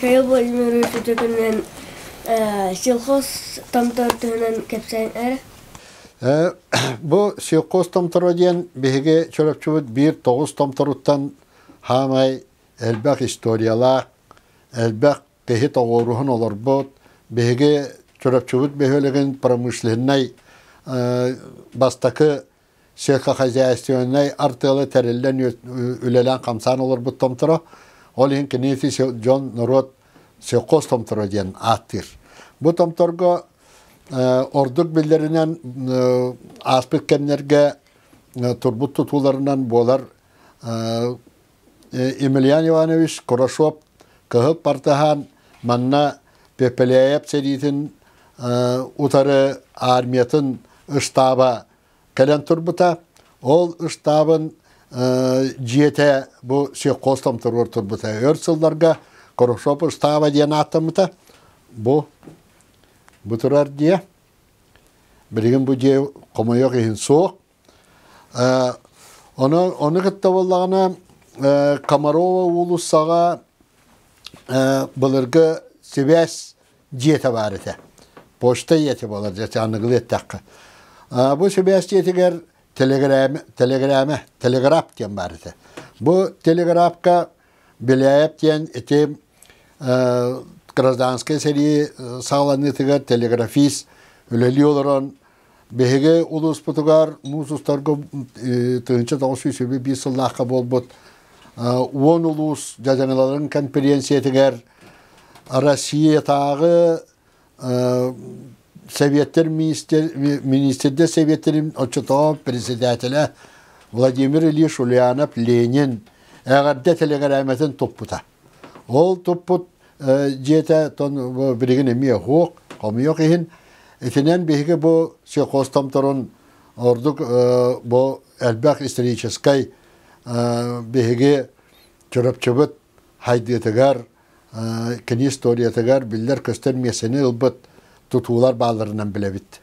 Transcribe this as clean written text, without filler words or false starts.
Михаил Владимирович үтүөкүнүнэн сельхоз томтор туһунан кэпсээн эрэ. Бу сельхоз томторо диэн биһиги Чурапчыбыт биир тоҕус томторуттан хаамай элбэх историялаах, элбэх киһи тоҕуоруһун олорбут, биһиги Чурапчыбыт бөһүөлэгин промышленнай бастакы сельскохозяйственнай артыалы тэриллэн үлэлээн-хамсаан олорбут томторо. Ол иһин кини дьон норуот сельхоз томторо диэн ааттыыр. Бу томторго ордук биллэринэн ааспыт кэмнэргэ турбут тутууларынан буолар Емельян Иванович Курашов кыһыл партыһаан манна Пепеляев сэриитин утары армиятын ыстааба кэлэн турбута. Ол ыстаабын дьиэтэ бу сельхоз томторугар турбута. Өр сылларга Курашов ыстааба диэн ааттаммыта. Бу бу турар дьиэ. Билигин бу дьиэ хомойуох иһин суох. Ону, ону кытта буоллаҕына Комарова уулуссаҕа былыргы сибээс дьиэтэ баар этэ. Почта дьиэтэ буолар дьэ аныгылыы эттэххэ. Бу сибээс дьиэтигэр телеграмма, телеграмма, телеграф диэн баар этэ. Бу телеграфка Беляев диэн ити гражданскай сэрии саҕаланыытыгар телеграфист үлэлии олорон биһиги улууспутугар муус устарга 1991 сыллаахха буолбут 10 улуус дьадьаҥаларын конференциятыгар Россиятааҕы Советтер министрдэр Советтэрин оччотооҕу председателэ Владимир Ильич Ульянов Ленин эҕэрдэ тэлэгирээмэтин туппута. Ол туппут дьиэтэ тон билигин эмиэ суох, хомуйуох иһин. Итинэн биһиги бу сельхозтомторун ордук бу элбэх историческай биһиги Чурапчыбыт хайдыытыгар кини историятыгар биллэр-көстөр миэстэни ылбыт тутуулар баалларынан билэбит.